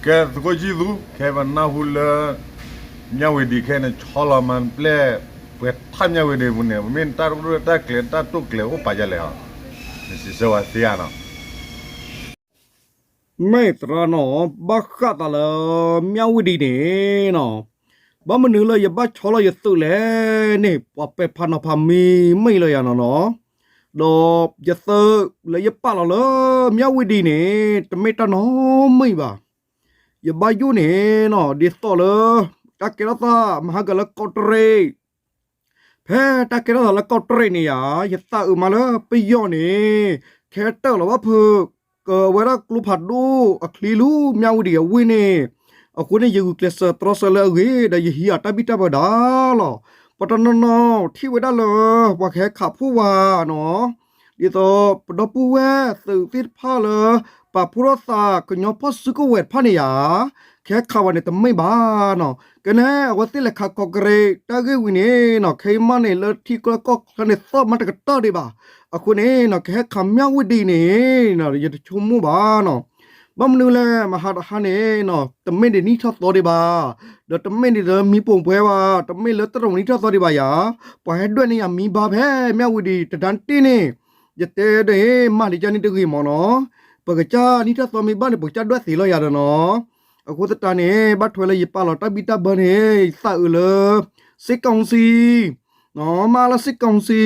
ကဲသုးခိၣ်ဆံၣ်သူ, ခဲပနၢ်ဟူလၢ မၠၣ်ဝ့ၤဒံးခဲန့ၣ် ဆီလီၤမၤပျဲၢ် ပှဲၤထီၣ်မၠၣ်ဝ့ၤဒံးပူၤန့ၣ် မ့ၢ်တၢ်တၢ်ကျဲၤတၢ်တိာ်ကျဲၤအိၣ်ပာ်ယလဲၣ်အီၤ, နစံးဆၢဝဲသ့ဧါနီၤ. မ့ၢ်သရၣ်နီၤ, ဘၣ်ဃးသးလၢ မၠၣ်ဝ့ၤဒံးန့ၣ်နီၤ, ဘၣ်မနုၤလၢယဘၣ်ဆီလီၤယသုးလဲၣ်န့ၣ် ပှၤပဲာ်ဖးနီၤဖးမံၤမ့ၢ်လီၤယၤနီၤနီၤ, ဒီးယသုးလၢယပာ်လီၤလၢ မၠၣ်ဝ့ၤဒံးန့ၣ် တမ့ၢ်တၢ်နီတမံၤဘၣ်. ယဘၣ်ယိၣ်န့ၣ်နီၤ ဒ်သိးလၢ တၢ်ကဲထီၣ်သးမဟါကလၢကီးတရံး ဖဲတၢ်ကဲထီၣ်သးလၢကီးတရံးန့ၣ်ယၤ ယသးအုးမးလၢပယီၤန့ၣ် ကဟဲတၢၢ်လီၤဘၣ်ဖုး ကဝဲဒၣ်ကျိဖးဒိၣ်အချံလူၤ မၠၣ်ဝ့ၤဒံးအဝ့ၢ်န့ၣ်, အဃိန့ၣ် ယဂုာ်ကျဲးစၢးတြီဆၢလၢအဂ့ၤ ဒီးယဟံးအတၢ်ဘံၣ်တၢ်ဘၢဒၣ်လီၤ. ပှၤတနီၤနီၤထံၣ်ဝဲဒၣ်လၢ ပှၤကဟဲခးဖှိၣ်ဝဲနီၤ, ဒ်သိးပဒီပုၢ်ဝဲၢ်သုးသ့ၣ်တဖၣ်လၢ ပာ်ဖှိၣ်ထီၣ်သးကညီဖီၣ်စုကဝဲၤတဖၣ်န့ၣ်ယၤ ကဟဲခးဝဲန့ၣ်တမ့ၢ်ဘၣ်နီၤ. ကဲန့ၣ် အဝဲသ့ၣ်လဲၤခးကီးကရံး တၢ်ဂ့ၢ်ဝံၤန့ၣ်နီၤ ခဲအံၤမးန့ၣ် လၢထံကျါကီၢ်ချၢန့ၣ် သီၣ်မးတကတၢၢ်ဒံးဘၣ်. အဃိန့ၣ်နီၤ ကဟဲခးမၠၣ်ဝ့ၤဒံးန့ၣ်နီၤ ယတဆိကမိၣ်ဘၣ်နီၤ. ဘၣ်မနုၤလဲၣ် မဟါတဟါန့ၣ်နီၤ တမ့ၢ်ဒ်နံၣ်ထီၣ်သီဒံးဘၣ်, ဒီးတမ့ၢ်ဒ်လၢမံပိာ်ပှဲၤဘၣ်, တမ့ၢ်လၢတရူးနံၣ်ထီၣ်သီဒံးဘၣ်ယၤ, ပှၤဟဲဒွဲၣ်န့ၢ်ယၤမံဘါဖဲမၠၣ်ဝ့ၤဒံးတဒါတ့ၢ်န့ၣ်, ယတဲဒီးမၤဒံးကန့ၣ်တဂ့ၤမးနီၤ. ပကစၢ်နံၣ်ထီၣ်သီမံဘၣ်န့ၣ် ပကစၢ်ဒွဲၣ်သ့လီၤယၤဒီးနီၤ. အဃိသတးန့ၣ် ဘၣ်ထွဲလၢယပာ်လီၤတၢ်ဘံၣ်တၢ်ဘၢန့ၣ် ယသးအုးလၢ စစ်ကောင်စီ မ့ၢ်လၢ စစ်ကောင်စီ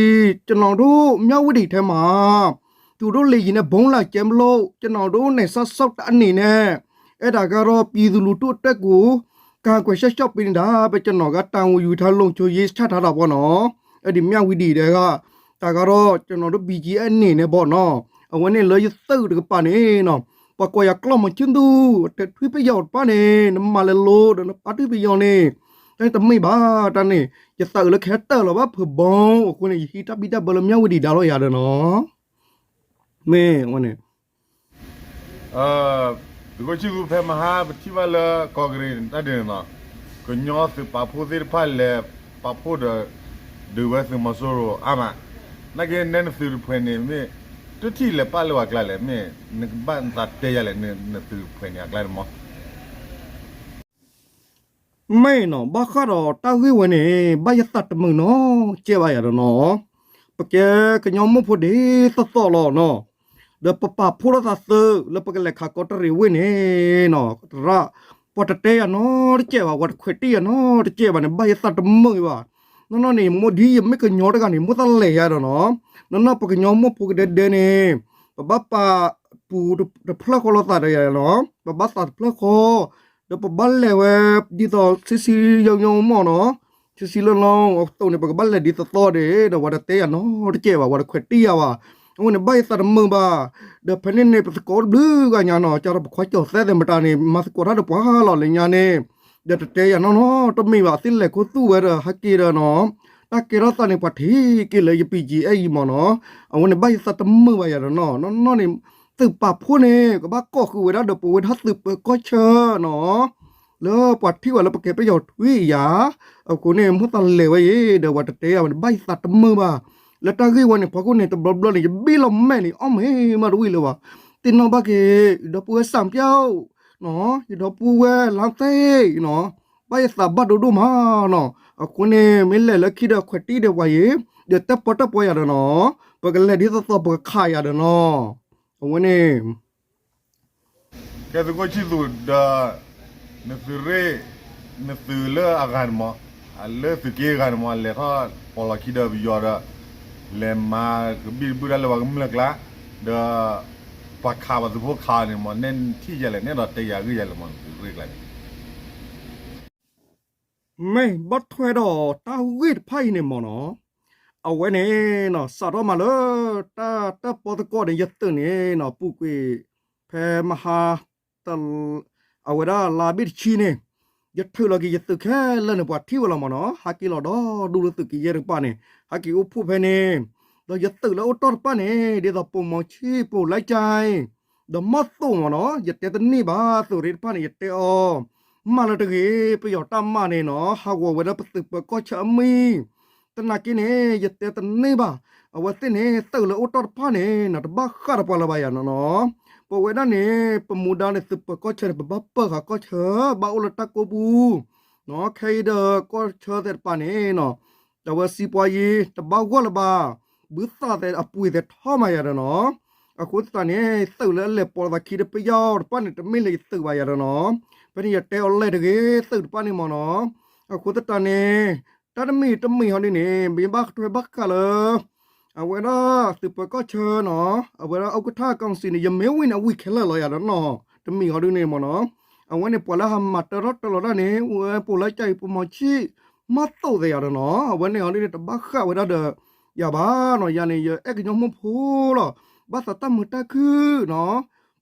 ကျွန်တော်တို့ မြဝတီထဲမှာ သူတို့လေယာဉ်နဲ့ဗုံးလာကြဲလို့ ကျွန်တော်တို့နယ်စပ်စောင့်တပ်အနေနဲ့ အဲ့ဒါကတော့ပြည်သူလူထုအတွက်ကို ကာကွယ်စောင့်ရှောက်ပေးနေတာပဲ ကျွန်တော်ကတာဝန်ယူထားလုံခြုံရေးချထားတာပေါ့နော် အဲ့ဒီမြဝတီထဲက ဒါကတော့ကျွန်တော်တို့ ဘီဂျီအက်ဖ် အနေနဲ့ပေါ့နော် အဝဲန့ၣ်လၢယသုးတကပၤန့ၣ်နီၤ ပှၤကိးယၤကျီၢ်မီၤဆ့ၣ်သူး တထွံၣ်ပယီၤတဖၣ်န့ၣ် နမၤလဲၤလိၤဒီးနပာ်ထွံၣ်ပယီၤန့ၣ် တၢ်တမ့ၢ်ဘၣ်တၢ်န့ၣ် ယသးအုးလၢကဟဲတၢၢ်လီၤဘၣ်ဖုးဘီ အဃိန့ၣ် ယဟံးတၢ်ဘံၣ်တၢ်ဘၢလၢမၠၣ်ဝတံၤဒါလီၤယၤဒီးနီၤ မ့ၢ်ဝဲန့ၣ် သုးခိၣ်ဆံၣ်သူး ဖဲမဟါပထံၣ်ဘၣ်လၢကီးကရံးတၢ်ဒုးန့ၣ်နီၤ ကညီသုးပာ်ဖှိၣ်သ့ၣ်တဖၣ်လဲၤပာ်ဖှိၣ်ဒီး ဒုးဝဲသုးမီၤစိရိၤအါမး နာ်က့နဲနသုးတဖုန့ၣ်မ့ၢ် တထံၣ်လဲၤပာ်လၢပှၤကျါလဲၣ် မ့ၢ်နကဘၣ်နသးတဲယၤလဲၣ် နသုးတဖုန့ၣ်အကျါန့ၣ်မး မ့ၢ်နီၤ ဘၣ်ဃးဒီးတၢ်ဂ့ၢ်ဝဲန့ၣ် ဘၣ်ယသးတမုာ်နီတစဲးဘၣ်ယၤဒီးနီၤ ပကဲကညီမိၢ်ဖိဒ်သိးသိးလီၤနီၤ ဒီးပပာ်ဖှိၣ်ထီၣ်သးသုးလၢပကလဲၤခးကီးတရံးဝ့ၢ်န့ၣ်နီၤ သရၣ် ပှၤတတဲယၤနီတစဲးဘၣ် ပှၤတခွဲးတံၢ်ယၤနီတစဲးဘၣ်န့ၣ် ဘၣ်ယသးတမုာ်ဘၣ် နီၢ်နီၢ်န့ၣ် မိၢ်ဒ်ယမ့ၢ်ကညီတဂၤန့ၣ် မိၢ်သးလဲၤယၤဒီးနီၤ နီၢ်နီၢ်ပကညီမိၢ်ဖိကဒဲဒဲန့ၣ် ပဘၣ်ပာ်ပူၤတဖျၢၣ်ဃီလိာ်သးဒီးယၤနီၤ ပဘၣ်သးတဖျၢၣ်ဃီ ဒီးပဘၣ်လဲၤဝဲ ဒ်သိးဆံဆံယီၤယီၤမ့ၢ်နီၤ ဆံဆံလီၤလီၤအသိးန့ၣ် ပကဘၣ်လဲၤဒ်သိးသိးဒီး ဒီးပှၤတတဲယၤနီတစဲးဘၣ် ပှၤတခွဲးတံၢ်ယၤဘၣ် အဃိန့ၣ် ဘၣ်ယသးတမုာ်ဘၣ် ဒီးဖဲန့ၣ်န့ၣ် ပသကိးတဘျုးဂၤညါနီၤ ကဒီးပခွါကၠီၤသဲသ့ၣ်မတၤန့ၣ် မၤသကိးတၢ်ဒီးပှၤလီၤလၢညါန့ၣ် ဒီးတတဲယၤနီၢ်နီၢ်တမ့ၢ်ဘၣ် သ့ၣ်လဲၤခိၣ်သူၣ်ဝဲဒီးဟဲက့ၤဒီးနီၤ တၢ်ကဲထီၣ်သးန့ၣ် ပှၤထံၣ်က့ၤလၢယပံၤကံအဲၣ်အံၤမ့ၢ်နီၤ အဝဲန့ၣ် ဘၣ်ယသးတမုာ်ဘၣ်ယၤဒီးနီၤ နီၢ်နီၢ်န့ၣ် သုးပာ်ဖှိၣ်န့ၣ် ကဘၣ်ကိးဃုာ်ဝဲဒၣ်ဒီးပဝဲဒၣ်သုးပၢၤကီၢ်ဆၢနီၤ လၢပှၤထံၣ်ဝဲလၢပကဲပယီၤထွံၣ်ယၤ အဃိန့ၣ် မိၢ်သးလဲၤဝဲအံၤ ဒီးပှၤတတဲယၤဝဲန့ၣ် ဘၣ်ယသးတမုာ်ဘၣ် လၢတၢ်ဂ့ၢ်ဝဲန့ၣ် ဖီခိၣ်န့ၣ် တဘျီဘျီန့ၣ် ယဘ့ၣ်လီၤမဲာ်န့ၣ် အီၣ်မ့ၢ်မးတဝံၣ်လၢၤဘၣ် သ့ၣ်နီၣ်ဘၣ်က့ၤ ဒီပုၢ်ဝဲၢ်စၣ်ပျီ ယဒီပုၢ်ဝဲၢ်လါသ့ၣ်နီၤ ဘၣ်ယသးဘၣ်ဒိဒိၣ်မးနီၤ အဃိန့ၣ် မ့ၢ်လဲၤလၢခံဒီးခွဲးတံၢ်ဒီးပှၤယံၤ ဒီးတၢၣ်ပီတၢၣ်ပီယၤဒီးနီၤ ပကလဲၤဒ်သိးသိးပကခးယၤဒီးနီၤ အဝဲန့ၣ် ကဲသုးခိၣ်ဆံၣ်သူးဒီး နသုးရ့ၣ် နသုးလၢအဂၤန့ၣ်မး လၢသုးက့အဂၤန့ၣ်မး လဲၤထီၣ်ပိာ်လီၤခံဒီးပယီၤဒီး လဲၤမၤကဘံၣ်တဘုၣ်တၢ်လၢပှၤကမျၢၢ်ကျါ ဒီး ပှၤခးပှၤသုးဖိခးန့ၣ်မး နဲနထံၣ်ယၤလဲၣ် နဲဒီးတဲယၤဂ့ၢ်ယၤလဲၣ်မး နသုးရ့ၣ်ကျါန့ၣ် မ့ၢ်ဘၣ်ထွဲဒီးတၢ်ဂ့ၢ်တဖၣ်အံၤန့ၣ်မးနီၤ အဝဲန့ၣ်နီၤ စးထီၣ်မးလၢ တၢ်တၢၣ်ပီသကိးန့ၣ် ယသုးန့ၣ်နီၤ ပူၤကွံာ် ဖဲမဟါ အဝဲဒၣ်လါဘ့ၣ်တဆံန့ၣ် ယထုးလီၤက့ၤယသုးခဲလၢာ်န့ၣ် ပှၤထံၣ်ဝဲလီၤမးနီၤ ဟးက့ၤလီၤဒီဒူၣ်လၢသုးက့ယဲၢ်တကပၤန့ၣ် ဟးက့ၤအိၣ်ဖှိၣ်ဖဲန့ၣ် ဒီးယသုးလၢအိၣ်တ့ၢ်တဖၣ်န့ၣ် ဒ်သိးပိာ်မီၤဆံၣ် ပိာ်လါကၠဲ ဒီးမီၢ်သိးမးနီၤ ယတဲတန့ၢ်ဘၣ် သုးရ့ၣ်တဖၣ်န့ၣ် ယတဲအီၤ မၤလၢတဂ့ၤ ပယီၤတၢ်မၤန့ၣ်နီၤ ဟးဂီၤဝဲဒၣ်ပသုးပၢၤကီၢ်ဆၢအမံၤ သနာ်က့န့ၣ် ယတဲတန့ၢ်ဘၣ် အဝဲသ့ၣ်န့ၣ် သုးလၢအိၣ်တ့ၢ်တဖၣ်န့ၣ်နီၤ တဘၣ်ဃးဒီးပှၤလၢၤဘၣ်ယၤနီၤနီၤ ပဝဲဒၣ်န့ၣ် ပမူဒါန့ၣ် သုးပၢၤကီၢ်ဆၢန့ၣ် ပဘၣ်ပၢၤဃာ်ကီၢ်ဆၢ ဘၣ်အိၣ်လၢတၢ်ကိးပူၤ ခဲအံၤဒီးကီၢ်ဆၢသ့ၣ်တဖၣ်န့ၣ်နီၤ အဝဲစံးပှၤယံၤ တဘၣ်ဂီၢ်လၢၤဘၣ်, ဘုသးသဲးအပှ့ၤသဲးထီၣ်မးယၤဒီးနီၤ, အဃိသတးန့ၣ် သုးလၢအလဲၤပိာ်သးခံဒီးပယီၤတဖၣ်န့ၣ် တမ့ၢ်လၢယသုးဘၣ်ယၤဒီးနီၤ, ဖဲန့ၣ်ယတဲအီၤလဲၣ်တဂ့ၤ သုးတဖၣ်န့ၣ်မ့ၢ်နီၤ, အဃိသတးန့ၣ် တၢ်တမံၤတမံၤဟီဒ်န့ၣ် မ့ၢ်ဘၣ်ထွဲဘၣ်ဃးလၢ အဝဲဒၣ်သုးပၢၤကီၢ်ဆၢနီၤ, အဝဲဒၣ်အူကထၢ်ကီၢ်စံၣ်န့ၣ် ယမ့ၢ်ဝံၣ်န့ၣ် အဝံၣ်ခဲလၢာ်လီၤယၤဒီးနီၤ, တမံၤဟီဒ်န့ၣ်မ့ၢ်နီၤ, အဝဲန့ၣ်ပှၤလၢဟးမၤတၢ်ထီၣ်တၢ်လီၤတၢ်န့ၣ် ဝဲပိာ်လၢကၢ်အံၤပိာ်မီၤဆံၣ် မီၢ်သိးသဲးယၤဒီးနီၤ, အဝဲန့ၣ်ဟီဒ်န့ၣ် တဘၣ်ဃးဝဲဒၣ်ဒီး ယၤဘၣ်နီၤ, ယၤန့ၣ် ယအဲၣ်ကညီမိၢ်ဖိလီၤ, ဘၣ်သးတၢ်မုာ်တၢ်ခုၣ်နီၤ,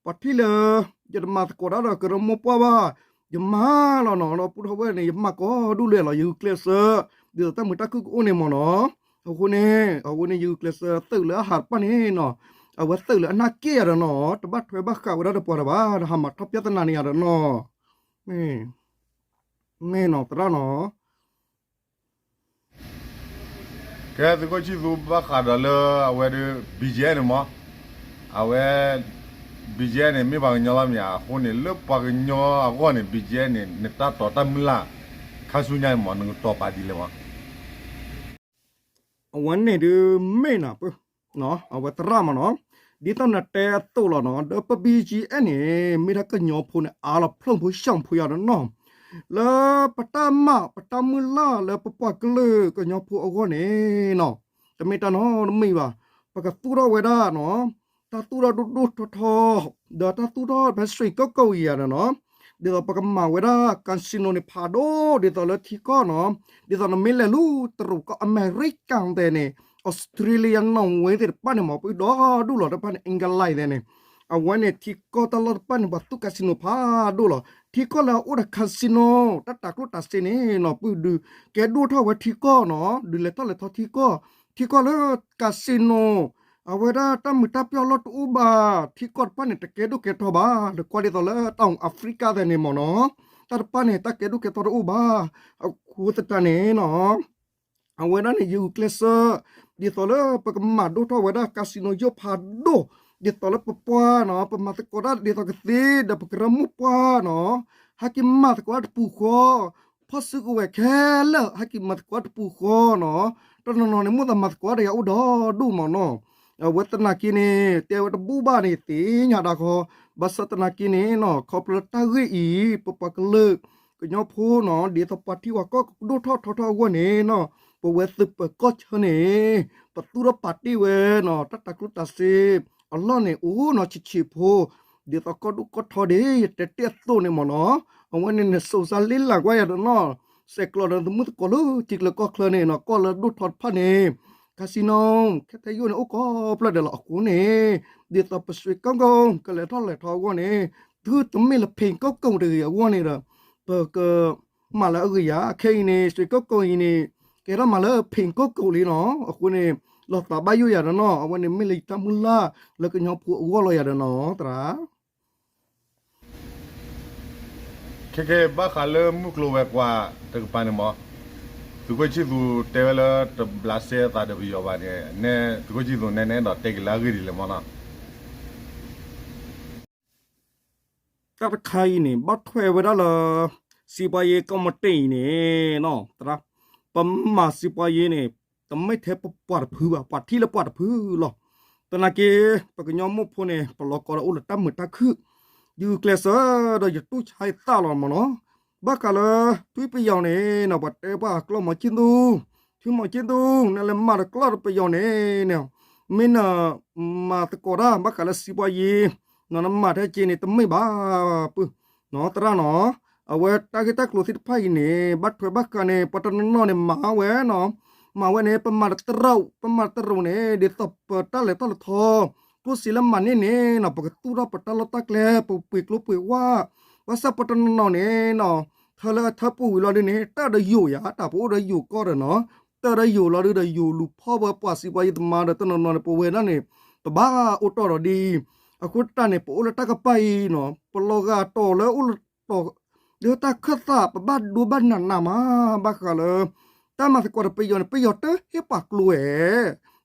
ပှၤထံၣ်လၢ ယတမၤသကိးတၢ်ဒီးကရၢမိၢ်ပှၢ်ဘၣ်, ယမၤလီၤနီၤ, ဒီးပူထီၣ်ဝဲန့ၣ် ယမၤကိးဒူၣ်လဲၣ်လီၤ, ယဂုာ်ကျဲးစၢး ဒ်သိးတၢ်မုာ်တၢ်ခုၣ်ကအိၣ်န့ၣ်မ့ၢ်နီၤ, အဃိန့ၣ် အဃိန့ၣ် ယဂုာ်ကျဲးစၢးသုးလၢအဟးတဖၣ်န့ၣ်နီၤ, အဝဲသုးလၢအနၢ်က့ၣ်ယၤဒီးနီၤ, တဘၣ်ထွဲဘၣ်ဃးဝဲဒၣ်ဒီးပှၤတဘၣ် ဒီးဟးမၤထီၣ်ပျၢ်သနာ်န့ၣ်ယၤဒီးနီၤ, မ့ၢ်နီၤသရၣ်နီၤ ကဲသုးခိၣ်ဆံၣ်သူဘၣ်ဃးဒီးလၢအဝဲဒီး ဘီကၠဲၣ်န့ၣ်မ့ၢ်, အဝဲ ဘီကၠဲၣ်န့ၣ် မ့ၢ်ပှၤကညီလီၤမ့ၢ်ဧါ, အဃိန့ၣ် လၢပှၤကညီအဂီၢ်န့ၣ် ဘီကၠဲၣ်န့ၣ် နတၢ်တီတၢ်မုၢ်လၢ် ခါဆူညါန့ၣ်မ့ၢ် နကတီၤပာ်ဒ်လဲၣ်မ့ၢ် အဝဲန့ၣ်ဒုးမ့ၢ်နၤပၢၢ်, အဝဲသရၣ်မ့ၢ်နီၤ, ဒ်သိးနတဲအသိးလီၤနီၤ, ဒီးပ ဘီကၠဲၣ်န့ၣ် မ့ၢ်ဒၣ်ကညီဖိန့ၣ် အါလီၤဖျိဖိဆှီဖိယၤဒီးနီၤ, လၢပတၢ်မၤ ပတၢ်မုၢ်လၢ်လၢပပှၤကလုာ်ကညီဖိအဂီၢ်န့ၣ်နီၤ, တမ့ၢ်တၢ်နီတမံၤဘၣ်, ပကသူၣ်ထီၣ်ဝဲဒၣ်နီၤ, တၢ်သူၣ်ထီၣ်ဒိၣ်ဒိၣ်ထီထီ, ဒီးတၢ်သူၣ်ထီၣ်ဖဲရွှေကုက္ကိုအံၤယၤဒီးနီၤ, ဒ်သိးပကမၤဝဲဒၣ် casino န့ၣ်ဖးဒိၣ် ဒ်သိးလၢထံကီၢ်နီၤ, ဒ်သိးနမ့ၢ်လဲၤလူၤတရူးကီၢ် အမဲရကၤသဲးန့ၣ်, အီစထြ့လယါ နီၣ်ဝ့သ့ၣ်တဖၣ်န့ၣ်မ့ၢ် ပှၤဒီဒူၣ်လီၤတဖၣ်န့ၣ် အ့ကလံးသဲးန့ၣ်, အဝဲန့ၣ်ထံကီၢ်တၢ်လီၢ်တဖၣ်န့ၣ် ပှၤသူၣ် casino ဖးဒိၣ်လီၤ. ထံကီၢ်လၢအအိၣ်ဒီး casino တၢ်တၤကျိၣ်တၤစ့န့ၣ်နီၤ ပဒုးကဲဒိၣ်ထီၣ်ဝဲထံကီၢ်နီၤ, ဒုးလဲၤထီၣ်လဲၤထီထံကီၢ်, ထံကီၢ်လၢ casino အဝဲဒၣ်တၢ်မုာ်တၢ်ပျီၣ်လီၢ်တအိၣ်ဘၣ်, ထံကီၢ်တဖၣ်န့ၣ် တကဲဒိၣ်ကဲထီဘၣ်, လၢကွၢ်ဒ်သိးလၢတၢ်အီၣ် Africa သဲးန့ၣ်မ့ၢ်နီၤ, တၢ်တဖၣ်န့ၣ် တၢ်ကဲဒိၣ်ကဲထီတအိၣ်ဘၣ်, အဃိသတးန့ၣ်နီၤ အဝဲဒၣ်န့ၣ် ယဂုာ်ကျဲးစၢး ဒ်သိးလၢပကမၤဒိၣ်ထီၣ်ဝဲဒၣ် casino ယိၣ်ဖးဒိၣ်, ဒ်သိးလၢပပှၤနီၤ ပမၤသကိးတၢ်ဒ်သိးကသ့ ဒီးပကရၢမိၢ်ပှၢ်နီၤ, ဟဲက့ၤမၤသကိးတၢ်တပူၤဃီ, ဖီၣ်စုကဝဲၤခဲလၢာ် ဟဲက့ၤမၤသကိးတၢ်တပူၤဃီနီၤ, တနီၤနီၤန့ၣ် မိၣ်သးမၤသကိးတၢ်ဒီးယၤအိၣ်ဒီဒူၣ်မ့ၢ်နီၤ, အဝဲသနာ်က့န့ၣ် တဲဝဲတဘူၣ်ဘၣ်န့ၣ် သ့ၣ်ညါဒၣ်ဃီ, ဘၣ်ဆၣ်သနာ်က့န့ၣ်နီၤ ခီဖျိလၢတၢ်ဂ့ၢ်အံၤ ပပှၤကလုာ် ကညီဖိနီၤ ဒ်သိးပှၤထံပှၤကီၢ်ကဒိၣ်ထီၣ်ထီထီၣ်အဂီၢ်န့ၣ်နီၤ, ပဝဲသုးပၢၤကီၢ်ဆၢန့ၣ် ပသူၣ်ထီၣ်ပာ်တ့ၢ်ဝဲနီၤ တၢ်တၤကျိၣ်တၤစ့အလီၢ်န့ၣ် အိၣ်နီၤဆံးဆံးဖိ, ဒ်သိးကီၢ်ဒိၣ်ကီၢ်ထီဒ်ယတဲတ့ၢ်အသိးန့ၣ်မ့ၢ်နီၤ, အဝဲန့ၣ်နစိၤစါလ့လးကွၢ်ယၤဒီးနီၤ, ဆဲးကျိးဒီးသမုၣ်သကိးလၢထံကျၢၤကီၢ်ချၢန့ၣ်နီၤ ကီၢ်လၢဒိၣ်ထီၣ်တဖၣ်န့ၣ် casino ခဲထဲယိၣ်န့ၣ် အိၣ်ကိးဖျၢၣ်ဒဲးလီၤ. အဃိန့ၣ် ဒ်သိးပရွှေကုက္ကို ကလဲၤထီၣ်လဲၤထီအဂီၢ်န့ၣ် တုၤတမ့ၢ်လၢဖဲကီၢ်ကိးတဂ့ၤအဂီၢ်န့ၣ်ဒီး ပကမၤလၢအဂ့ၤယၤ ခဲအံၤန့ၣ် ရွှေကုက္ကိုအံၤန့ၣ် ကဲထီၣ်မးလၢဖဲကီၢ်ကိးလံနီၤ. အဃိန့ၣ် လီၤသးဘၣ်ယိၣ်ယၤဒီးနီၤ, အဝဲန့ၣ်မ့ၢ်လၢယတၢ်မုၢ်လၢ်လၢကညီဖိအဂီၢ်လီၤယၤဒီးနီၤ သရၣ် ခဲကဲ ဘၣ်ဃးလၢမုၢ်ကျိၤဝဲၤကွာ်တကပၤန့ၣ်မ့ၢ် သုးခိၣ်ဆံၣ်သူတဲဝဲလၢတဘျးစဲအသးဒီးပယီၤဘၣ်န့ၣ် သုးခိၣ်ဆံၣ်သူနဲနဲဒီးတဲက့ၤလၢအဂ့ၢ်ဒ်လဲၣ်မ့ၢ်နီၤ. တၢ်တခါအံၤန့ၣ် ဘၣ်ထွဲဝဲဒၣ်လၢ စံးပှၤယ့ကီၢ်မီၤတ့ၢ်အံၤန့ၣ် သရၣ် ပမၤစံးပှၤယ့န့ၣ် တမ့ၢ်ထဲပပှၤတဖုဘၣ် ပှၤထံၣ်လၢပှၤတဖုလီၤ. သနာ်က့ ပကညီမိၢ်ဖိန့ၣ် ပလီၤကီဒီးအိၣ်လၢတၢ်မုာ်တၢ်ခုၣ်, ယဂုာ်ကျဲးစၢးဒီးယတူၢ်ဆါယသးလီၤမ့ၢ်နီၤ. ဘၣ်ဃးလၢ ထွံၣ်ပယီၤန့ၣ်နီၤ ပှၤတဲပှၤကျီၢ်မီၤကၠံၣ်သူ, ထွံၣ်မီၤကၠံၣ်သူ နလဲၤမၤတကျီၢ်ဒီးပယီၤန့ၣ် မ့ၢ်နမၤသကိးတၢ် ဘၣ်ဃးလၢစံးပှၤယ့ နမၤထဲက့ၤန့ၣ် တမ့ၢ်ဘၣ် ပုၢ်နီၤ သရၣ်နီၤ. အဝဲတၢ်ဂ့ၢ်တၢ်ကျိၤသ့ၣ်တဖၣ်အံၤန့ၣ် ဘၣ်ထွဲဘၣ်ဃးန့ၣ် ပှၤတနီၤနီၤန့ၣ် မၤဝဲနီၤ, မၤဝဲန့ၣ် ပမၤတရူး ပမၤတရူးန့ၣ် ဒ်သိးပတၢ်လဲၤထီၣ်လဲၤထီ ကျိၣ်စ့လၢမၤန့ၢ်န့ၣ်နီၤ ပကသူၣ်ထီၣ်ပတၢ်လီၢ်တၢ်ကျဲ ပပှ့ၤကျိပှ့ၤဝၣ်, ဘၣ်ဆၣ်ပှၤတနီၤနီၤန့ၣ်နီၤ ထၢလၢအထၢပူၤဝံၤလီၤဒုန့ၣ် တၢ်ဒီးယိာ်ယၤ တၢ်ပအိၣ်ဒီးယိာ်ကီၢ်ဒီးနီၤ, တၢ်ဒီးယိာ်လီၤဒုဒီးယိာ်လူၤဖီၣ်ဝဲပှၤစံးပှၤယ့တမၤဒီးတနီၤနီၤန့ၣ် ပဝဲဒၣ်န့ၣ် ပဘၣ်အိၣ်တီၢ်ဒီးဒ်အံၤ, အဃိတၢ်န့ၣ် ပအိၣ်လၢတၢ်ကပၤအံၤနီၤ ပလီၤဂာ်တီၤလၢအိၣ်လၢတီၤ လၢတၢ်ခၢၣ်သး ပဘၣ်ဒိဘၣ်နးနးမး ဘၣ်ဃးလၢ တၢ်မၤသကိးဒီးပယီၤန့ၣ် ပယီၤတဟ့ၣ်ပှၤကျိဝဲ,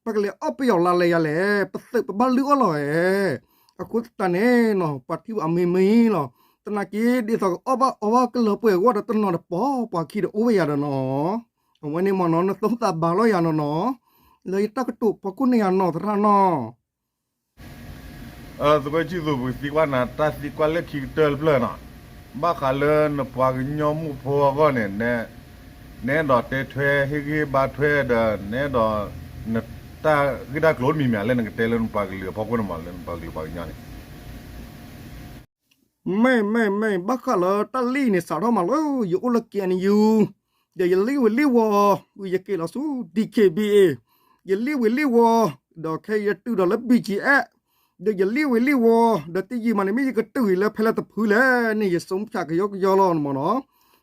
ပကလဲၤအီၣ်ပယီၤလါလဲၤယၤလဲၣ်, ပသုးပဘၣ်လုၢ်အီၣ်လီၤဝဲ, အဃိသတးန့ၣ်နီၤ ပှၤထံၣ်ဘၣ်အမံၤမံၤလီၤ. သနာ်က့ဒ်သိးကအီၣ်ဘၣ်အီဘၣ်ကလၢၤပှဲၤအဂီၢ်ဒီးတနီၤတပီၤ ပှၤခံဒီးအိၣ်ဝဲယၤဒီးနီၤ. အဝဲန့ၣ်မ့ၢ်နီၤ နသူၣ်သးဘၣ်လီၤယၤနီၤနီၤ လၢယတၢ်ကတိၤဖီခိၣ်န့ၢ်ယၤနီၤသရၣ်နီၤ. သုးခိၣ်ဆံသူး ပကသံကွၢ်နၤ တၢ်သံကွၢ်လၢခံကတၢၢ်တဖျၢၣ်နီၤ, ဘၣ်ဃးလၢနပှၤကညီမိၢ်ဖိအဂီၢ်န့ၣ် နအဲၣ်ဒိးတဲထွဲဟ့ၣ်ဂံၢ်ဟ့ၣ်ဘါထွဲဒီး နအဲၣ်ဒိး နတၢ်ဂ့ၢ်တၢ်ကျိၤတမံၤမံၤဧါ လၢနကတဲလၢနပှၤကလုာ်အဖီခိၣ်န့ၣ်မး လၢနပှၤကလုာ်ပှၤကညီန့ၣ် မ့ၢ်မ့ၢ်မ့ၢ် ဘၣ်ဃးလၢတၢ်လံၣ်န့ၣ် စးထီၣ်မးလၢယအိၣ်လၢ K N U ဒီးယလံၣ်ဝံၤလံၣ်ဝီၤ ဝံၤယက့ၤလီၤဆူ D K B A ယလံၣ်ဝံၤလံၣ်ဝီၤ ဒီးခဲအံၤယတုၤဒီးလၢ B G F ဒီးယလံၣ်ဝံၤလံၣ်ဝီၤ ဒီးတယံာ်မးန့ၣ် မ့ၢ်ယကတုၤအံၤလၢဖဲလဲၣ်တဖုလဲၣ်န့ၣ် ယစိဖြးကယီကယီလီၤမ့ၢ်နီၤ.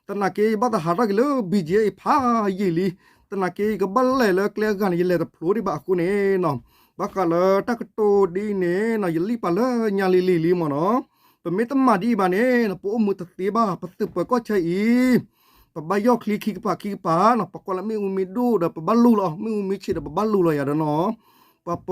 သနာ်က့ ယဘၣ်သးဟးထီၣ်က့ၤလၢ B G F အံၤဖးယံာ်လံ, သနာ်က့ ယကဘၣ်လဲၤလၢကျဲအဂၤန့ၣ် ယလဲၤတဖျိဒံးဘၣ်အဃိန့ၣ်နီၤ, ဘၣ်ဃးလၢတၢ်ကတိၤဒ်အံၤန့ၣ်နီၤ ယလံၣ်ပာ်လၢညါလံၤလံၤလံမ့ၢ်နီၤ. ပမ့ၢ်တမၤဒ်အံၤဘၣ်န့ၣ်နီၤ ပအိၣ်မူတသ့ဘၣ် ပသုးပၢၤကီၢ်ဆၢအံၤ ပဘၣ်ယီၢ်ချံခံကပၤခံကပၤနီၤ, ပကွၢ်လၢမ့ၣ်အူမ့ၣ်ဒိၣ်ဒီး ပဘၣ်လူလီၤ, မ့ၣ်အူမ့ၣ်ဆ့ၣ်ဒီး ပဘၣ်လူလီၤယၤဒီးနီၤ. ပှၤပ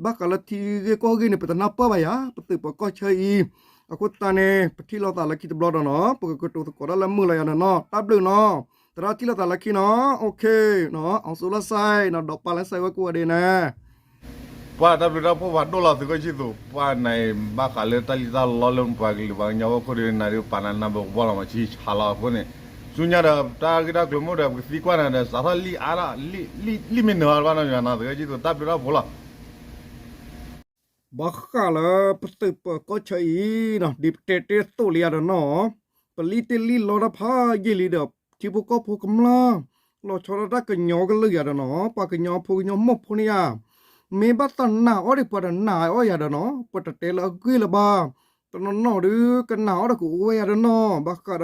ဘၣ်ဃးလၢထံဂ့ၢ်ကီၢ်ဂ့ၢ်န့ၣ် ပတနၢ်ပၢၢ်ဘၣ်ယၤ ပသုးပၢၤကီၢ်ဆၢအံၤ. အဃိသတးန့ၣ် ပထံၣ်လိာ်သးလၢခံတဘျီဒီးနီၤ ပကကတိၤသကိးတၢ်လၢမုာ်လီၤယၤဒီးနီၤ, တၢ်ဘျုးနီၤ, သရၣ်ထံၣ်လိာ်သးလၢခံနီၤ, OK နီၤ, အောင်စိုးလစၢ်နီၤ, ဒီးပာ်လၢစၢ်ဝဲကိးဂၤဒဲးန့ၣ် ပှၤတၢ်ဘျုးတၢ်ဖှိၣ်ဖးဒိၣ်လီၤ သုးခိၣ်ဆံသူး, ပှၤနၤအံၤ ဘၣ်ဃးလၢတၢ်လံၣ်တၢ်လီလၢပှၤကလုာ်ပှၤကညီဖိခိၣ်ဒီး နၤဒုးပာ်နၤနၢ်ပၢၢ်ကဘီလီၤမး ဆံဆါလီၤအဃိန့ၣ်, ဆူညါဒီးတၢ်ဂ့ၢ်တၢ်ကျိၤမ့ၢ်ဒီး ပကသံကွၢ်နၤဒီး စးထီၣ်လံၣ်အါထီၣ်, လံၣ်မ့ၢ်နုာ်အီၤတဘၣ်နီတမံၤနီၤ, သုးခိၣ်ဆံသူး တၢ်ဘျုးတၢ်ဖှိၣ်လီၤ. ဘၣ်ဃးလၢပသုးပၢၤကီၢ်ဆၢအံၤနီၤ, ဒ်ပတဲတ့ၢ်သိးလံယၤဒီးနီၤ, ပလံၣ်တ့ၢ်လံၣ်လီတၢ်ဖးယံာ်လံဒီး ထံဖိကီၢ်ဖိကမျၢၢ် လီၤဆီဒၣ်တၢ်ကညီကလုာ်ယၤဒီးနီၤ, ပှၤကညီဖိကညီမိၢ်ဖိန့ၣ်ဧါ, မ့ၢ်ဘၣ်သးနာ်အီၤဒီး ပှၤတနာ်အီၤယၤဒီးနီၤ, ပတတဲလၢအဂ့ၢ်လၢၤဘၣ်, တနီၤနီၤဒုး ကနာ်အီၤဒီးကအိၣ်ဝဲယၤဒီးနီၤ, ဘၣ်ဃး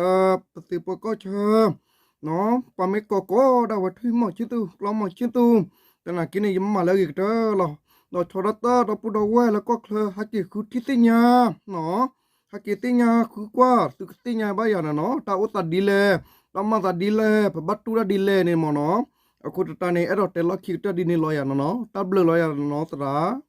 ဒီးပသုးပၢၤကီၢ်ဆၢ ပှၤမ့ၢ်ကိးကိးဒၣ်ဝဲထွံၣ်မီၤဆံသူး ကျီမီၤဆံသူး, သနာ်က့န့ၣ် ယမၤလၢအဂ့ၤကတၢၢ်လီၤ. ဒီးဆီဒၣ်တၢ်ဒီပုၢ်ဒီဝဲၢ်လၢကီၢ်ချၢ ဟဲက့ၤဃုထံၣ်သ့ၣ်ညါ, ဟဲက့ၤသ့ၣ်ညါဃုကွၢ် သုကသ့ၣ်ညါဘၣ်ယၤန့ၣ်နီၤ, တၢ်အိၣ်သးဒ်လဲၣ်, တၢ်မၤသးဒ်လဲၣ်, ပဘၣ်တူၢ်တၢ်ဒ်လဲၣ်န့ၣ်မ့ၢ်နီၤ. အဃိသတးန့ၣ် အဲၣ်ဒိးတဲလီၢ်ခံကတၢၢ်ဒ်န့ၣ်လီၤယၤန့ၣ်နီၤ, တၢ်ဘျုးလီၤယၤန့ၣ်နီၤ သရၣ်